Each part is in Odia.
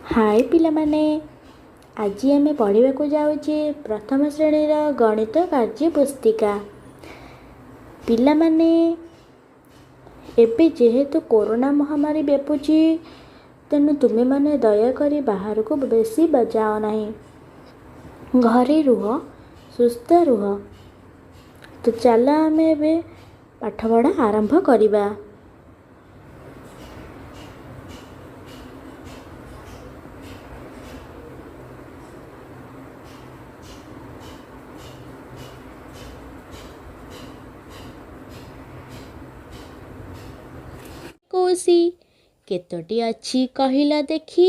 ହାଏ ପିଲାମାନେ, ଆଜି ଆମେ ପଢ଼ିବାକୁ ଯାଉଛେ ପ୍ରଥମ ଶ୍ରେଣୀର ଗଣିତ କାର୍ଯ୍ୟ ପୁସ୍ତିକା। ପିଲାମାନେ, ଏବେ ଯେହେତୁ କରୋନା ମହାମାରୀ ବ୍ୟାପୁଛି, ତେଣୁ ତୁମେମାନେ ଦୟାକରି ବାହାରକୁ ବେଶୀ ଯାଅ ନାହିଁ, ଘରେ ରୁହ, ସୁସ୍ଥ ରୁହ। ତ ଚାଲ ଆମେ ଏବେ ପାଠପଢ଼ା ଆରମ୍ଭ କରିବା। 21 କେତୋଟି ଅଛି କହିଲ ଦେଖି?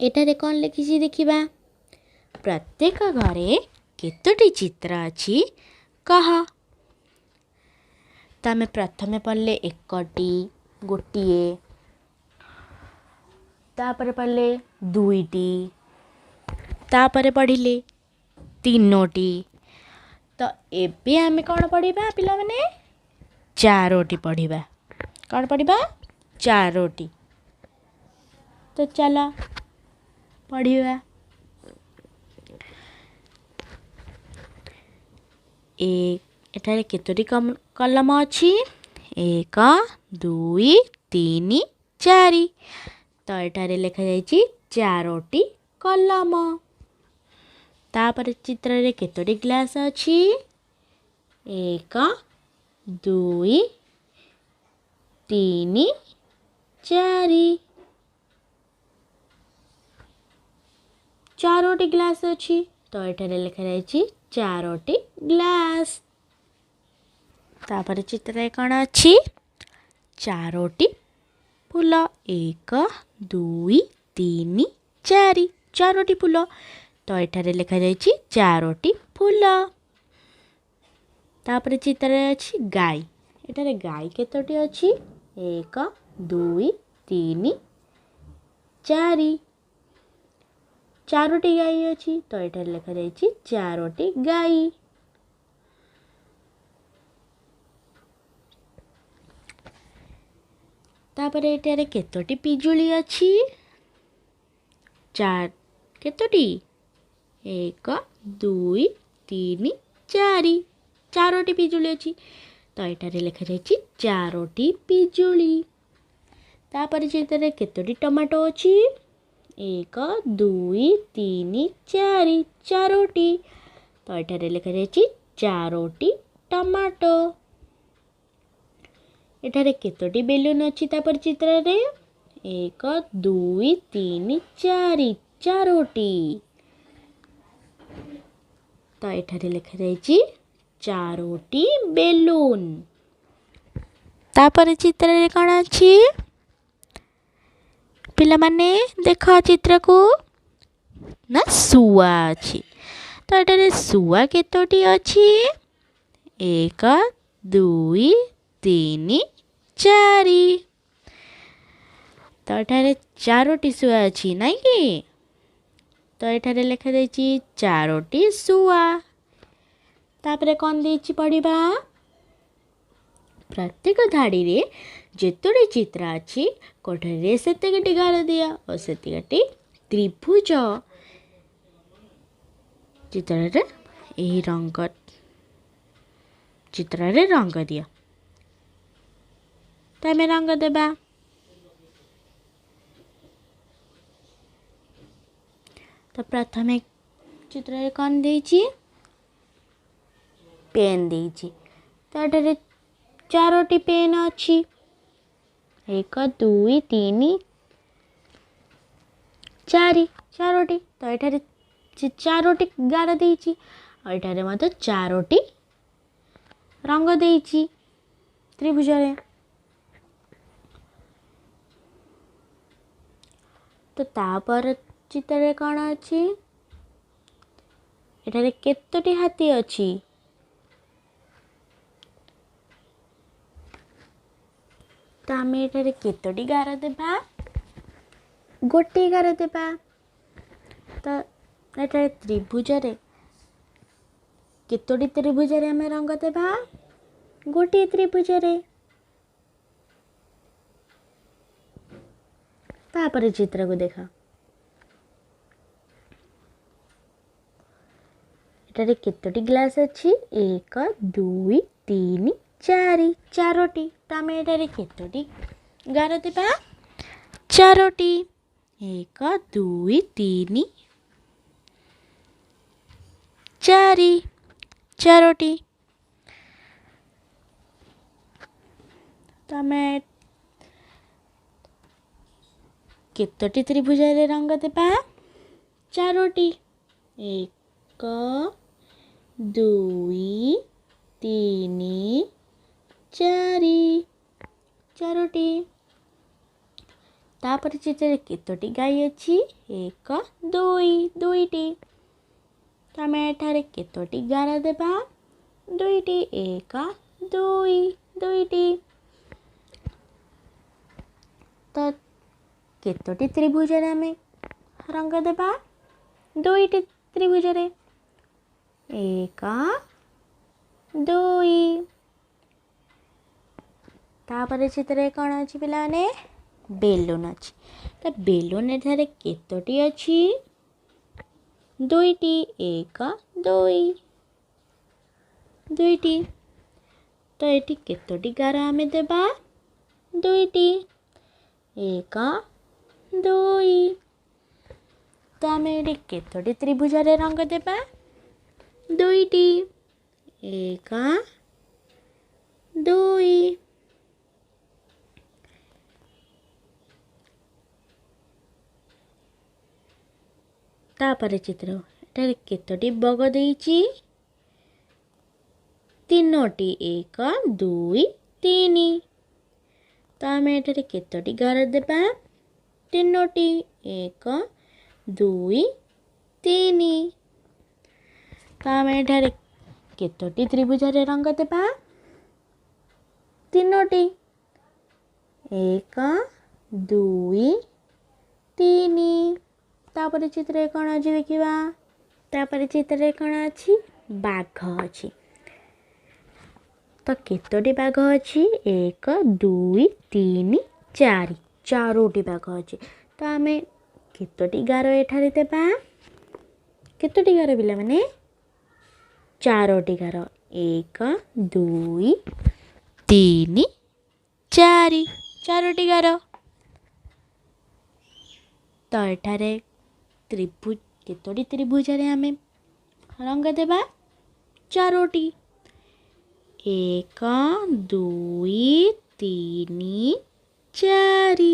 ଏଠାରେ କ'ଣ ଲେଖିଛି ଦେଖିବା। ପ୍ରତ୍ୟେକ ଘରେ କେତୋଟି ଚିତ୍ର ଅଛି କହ। ତ ଆମେ ପ୍ରଥମେ ପଢ଼ିଲେ ଏକଟି, ଗୋଟିଏ, ତାପରେ ପଢ଼ିଲେ ଦୁଇଟି, ତାପରେ ପଢ଼ିଲେ ତିନୋଟି। ତ ଏବେ ଆମେ କ'ଣ ପଢ଼ିବା ପିଲାମାନେ? ଚାରୋଟି ପଢ଼ିବା। କ'ଣ ପଢ଼ିବା? ଚାରୋଟି। ତ ଚାଲ ପଢ଼ିବା। ଏ ଏଠାରେ କେତୋଟି କଲମ ଅଛି? 1, 2, 3, 4। ତ ଏଠାରେ ଲେଖାଯାଇଛି ଚାରୋଟି କଲମ। ତାପରେ ଚିତ୍ରରେ କେତୋଟି ଗ୍ଲାସ୍ ଅଛି? 1, 2, 3, 4। ଚାରୋଟି ଗ୍ଲାସ୍ ଅଛି। ତ ଏଠାରେ ଲେଖାଯାଇଛି ଚାରୋଟି ଗ୍ଲାସ୍। ତାପରେ ଚିତ୍ରରେ କ'ଣ ଅଛି? ଚାରୋଟି ଫୁଲ। 1, 2, 3, 4, ଚାରୋଟି ଫୁଲ। ତ ଏଠାରେ ଲେଖାଯାଇଛି ଚାରୋଟି ଫୁଲ। ତାପରେ ଚିତ୍ରରେ ଅଛି ଗାଈ। ଏଠାରେ ଗାଈ କେତୋଟି ଅଛି? 1, 2, 3, 4, ଚାରୋଟି ଗାଈ ଅଛି। ତ ଏଠାରେ ଲେଖାଯାଇଛି ଚାରୋଟି ଗାଈ। ତାପରେ ଏଠାରେ କେତୋଟି ପିଜୁଳି ଅଛି? 4। କେତୋଟି? 1, 2, 3, 4, ଚାରୋଟି ପିଜୁଳି ଅଛି। ତ ଏଠାରେ ଲେଖାଯାଇଛି ଚାରୋଟି ପିଜୁଳି। ତାପରେ ଚିତ୍ରରେ କେତୋଟି ଟମାଟୋ ଅଛି? 1, 2, 3, 4, ଚାରୋଟି। ତ ଏଠାରେ ଲେଖାଯାଇଛି ଚାରୋଟି ଟମାଟୋ। ଏଠାରେ କେତୋଟି ବେଲୁନ୍ ଅଛି ତାପରେ ଚିତ୍ରରେ? 1, 2, 3, 4, ଚାରୋଟି। ତ ଏଠାରେ ଲେଖାଯାଇଛି ଚାରୋଟି ବେଲୁନ୍। ତାପରେ ଚିତ୍ରରେ କ'ଣ ଅଛି ପିଲାମାନେ? ଦେଖ ଚିତ୍ରକୁ ନା, ଶୁଆ ଅଛି। ତ ଏଠାରେ ଶୁଆ କେତୋଟି ଅଛି? 1, 2, 3, 4। ତ ଏଠାରେ ଚାରୋଟି ଶୁଆ ଅଛି, ନାଇଁ କି? ତ ଏଠାରେ ଲେଖାଯାଇଛି ଚାରୋଟି ଶୁଆ। ତାପରେ କ'ଣ ଦେଇଛି ପଢ଼ିବା। ପ୍ରତ୍ୟେକ ଧାଡ଼ିରେ ଯେତୋଟି ଚିତ୍ର ଅଛି କୋଠରୀରେ ସେତିକିଟି ଗାର ଦିଅ ଓ ସେତିକିଟି ତ୍ରିଭୁଜ ଚିତ୍ରରେ ଏହି ରଙ୍ଗ ଚିତ୍ରରେ ରଙ୍ଗ ଦିଅ। ତ ଆମେ ରଙ୍ଗ ଦେବା। ତ ପ୍ରଥମେ ଚିତ୍ରରେ କ'ଣ ଦେଇଛି? ପେନ୍ ଦେଇଛି। ତ ଏଠାରେ ଚାରୋଟି ପେନ୍ ଅଛି। 1, 2, 3, 4, ଚାରୋଟି। ତ ଏଠାରେ ଚାରୋଟି ଗାର ଦେଇଛି ଆଉ ଏଠାରେ ମଧ୍ୟ ଚାରୋଟି ରଙ୍ଗ ଦେଇଛି ତ୍ରିଭୁଜରେ। ତ ତାପର ଚିତ୍ରରେ କ'ଣ ଅଛି? ଏଠାରେ କେତୋଟି ହାତୀ ଅଛି? ତ ଆମେ ଏଠାରେ କେତୋଟି ଗାର ଦେବା? ଗୋଟିଏ ଗାର ଦେବା। ତ ଏଠାରେ ତ୍ରିଭୁଜରେ କେତୋଟି ତ୍ରିଭୁଜରେ ଆମେ ରଙ୍ଗ ଦେବା? ଗୋଟିଏ ତ୍ରିଭୁଜରେ। ତାପରେ ଚିତ୍ରକୁ ଦେଖ। ଏଠାରେ କେତୋଟି ଗ୍ଲାସ୍ ଅଛି? 1, 2, 3, 4। ଚାରୋଟି। ତ ଆମେ ଏଠାରେ କେତୋଟି ଗାର ଦେବା? ଚାରୋଟି। 1, 2, 3, 4। ଚାରୋଟି। ତ ଆମେ କେତୋଟି ତ୍ରିଭୁଜରେ ରଙ୍ଗ ଦେବା? ଚାରୋଟି। 1, 2, 3, 4। ଚାରୋଟି। ତାପରେ ଚିତ୍ରରେ କେତୋଟି ଗାଈ ଅଛି? 1, 2। ଦୁଇଟି। ତ ଆମେ ଏଠାରେ କେତୋଟି ଗାର ଦେବା? ଦୁଇଟି। 1, 2। ଦୁଇଟି। ତ କେତୋଟି ତ୍ରିଭୁଜରେ ଆମେ ରଙ୍ଗ ଦେବା? ଦୁଇଟି ତ୍ରିଭୁଜରେ। 1, 2। ତାପରେ ଚିତ୍ରରେ କ'ଣ ଅଛି ପିଲାମାନେ? ବେଲୁନ୍ ଅଛି। ତ ବେଲୁନ୍ ଏଠାରେ କେତୋଟି ଅଛି? ଦୁଇଟି। 1, 2। ଦୁଇଟି। ତ ଏଠି କେତୋଟି ଗାର ଆମେ ଦେବା? ଦୁଇଟି। 1, 2। ତ ଆମେ ଏଠି କେତୋଟି ତ୍ରିଭୁଜରେ ରଙ୍ଗ ଦେବା? ଦୁଇଟି। 1, 2। ତାପରେ ଚିତ୍ର, ଏଠାରେ କେତୋଟି ବଗ ଦେଇଛି? ତିନୋଟି। 1, 2, 3। ତ ଆମେ ଏଠାରେ କେତୋଟି ଗାର ଦେବା? ତିନୋଟି। 1, 2, 3। ତ ଆମେ ଏଠାରେ କେତୋଟି ତ୍ରିଭୁଜରେ ରଙ୍ଗ ଦେବା? ତିନୋଟି। 1, 2, 3। ତାପରେ ଚିତ୍ରରେ କ'ଣ ଅଛି ଦେଖିବା। ତାପରେ ଚିତ୍ରରେ କ'ଣ ଅଛି? ବାଘ ଅଛି। ତ କେତୋଟି ବାଘ ଅଛି? 1, 2, 3, 4। ଚାରୋଟି ବାଘ ଅଛି। ତ ଆମେ କେତୋଟି ଗାର ଏଠାରେ ଦେବା? କେତୋଟି ଗାର ପିଲାମାନେ? ଚାରୋଟି ଗାର। 1, 2, 3, 4। ଚାରୋଟି ଗାର। ତ ଏଠାରେ କେତୋଟି ତ୍ରିଭୁଜରେ ଆମେ ରଙ୍ଗ ଦେବା? ଚାରୋଟି। 1, 2, 3, 4।